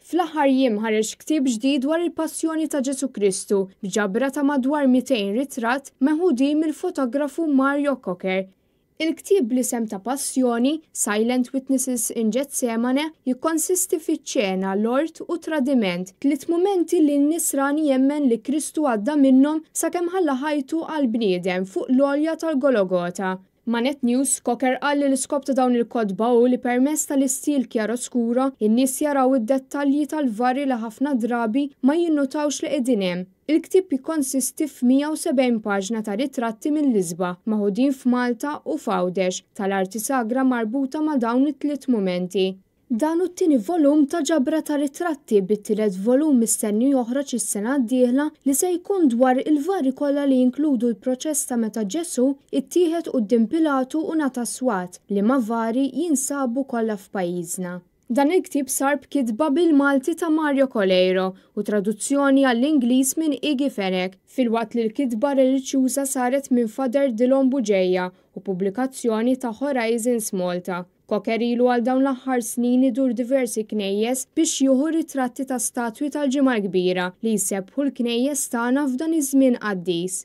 Fl-aħħar jiem ħareġ ktieb ġdid dwar il-Passjoni ta' Ġesù Kristu b'ġabra ta' madwar 200 ritratt meħudin mill-fotografu Mario Cocker. Il-ktieb bl-isem ta' Passjoni, Silent Witnesses in Gethsemane jikkonsisti fiċ-ċena, l-ort u tradiment, tliet mumenti li n-Nisrani jemmen li Kristu għadda minnhom sakemm ħalla ħajtu għall-bniedem fuq l-għolja tal-Gologota. Ma' Net News, Cocker qal li l-iskop ta' dawn il-kotba hu li permezz tal-istil chiaroscuro, in-nies jaraw id-dettalji tal-vari li ħafna drabi ma jinnutawx li qegħdin hemm. Il-ktieb jikkonsisti f'170 paġna ta' ritratti mill-isbaħ, meħudin f'Malta u f'Għawdex, tal-arti sagra marbuta ma' dawn it-tliet mumenti. Dan hu t-tieni volum ta' ġabra ta' ritratti bit-tielet volum mistenni joħroġ is-sena d-dieħla li se jkun dwar il-vari kollha li jinkludu l-proċess ta' meta Ġesù ttieħed quddiem Pilatu u ngħata swat, liema vari jinsabu kollha f'pajjiżna. Dan il-ktieb sar b'kitba bil-Malti ta' Mario Coleiro u traduzzjoni għall-Ingliż minn Iggy Fenech, filwaqt li l-kitba reliġjuża saret minn Father Dillon Bugeja u pubblikazzjoni ta' Horizons Malta. Cocker ilu għal dawn l-aħħar snin idur diversi knejjes biex jieħu ritratti ta' statwi tal-Ġimgħa l-Kbira li jsebbħu l-knejjes tagħna f'dan iż-żmien qaddis.